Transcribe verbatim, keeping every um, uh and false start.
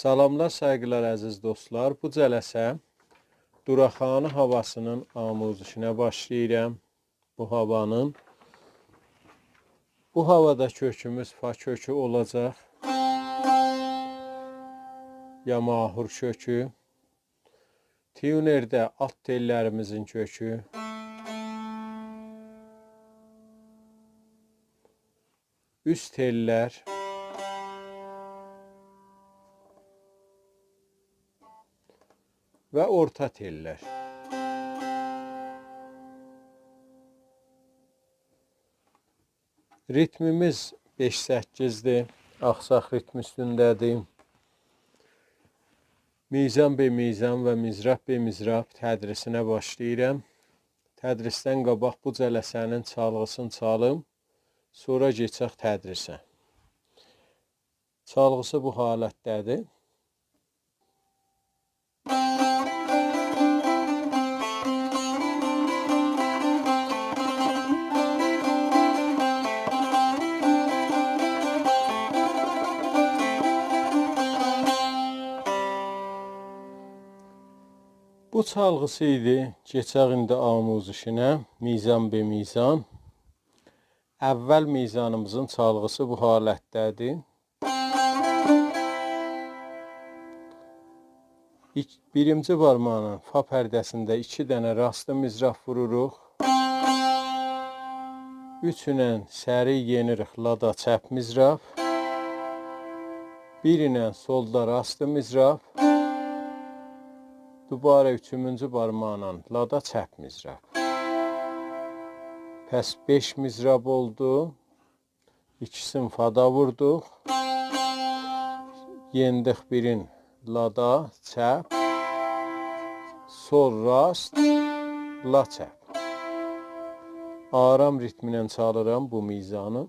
سلاملار، سایغیلار، عزیز دوستلار. بو جلسه دوراخانی هاواسینین آموزشینه باشلاییرام. بو هاوانین، بو هاوادا کؤکوموز فا کؤکو اولاجاق. یا ماهور کؤکو. تیونرده آلت تئللریمیزین کؤکو. اوست تئللر و اورتا تئللر. ریتمیمیز بئش سککیزدیر. آخساق ریتم اوستونده‌دیر. میزان به میزان و مضراب به مضراب تدریسینه باشلاییرام. تدریسدن قاباق بو جلسه‌نین چالغیسینی چالیم، سونرا کئچک تدریسه. چالغیسی بو حالتده‌دیر. بو چالغیسی ایدی. کئچک ایندی آموزشینه، میزان به میزان. اول میزانیمیزین چالغیسی بو حالتده‌دیر. ایک-، بیرینجی بارماغینین فا پرده‌سینده ایکی دنه راست مضراب ووروروق. اوچونن سریع یئنیریک لادا چپ مضراب. بیر ایله سولدا راست مضراب. دوباره اوچونجو بارماغینان لادا چپ مضراب. پس بئش مضراب اولدو. ایکیسین فادا ووردوق. یئندیک بیرین لادا چپ، سول راست، لا چپ. آرام ریتمینن چالیرام بو میزانی.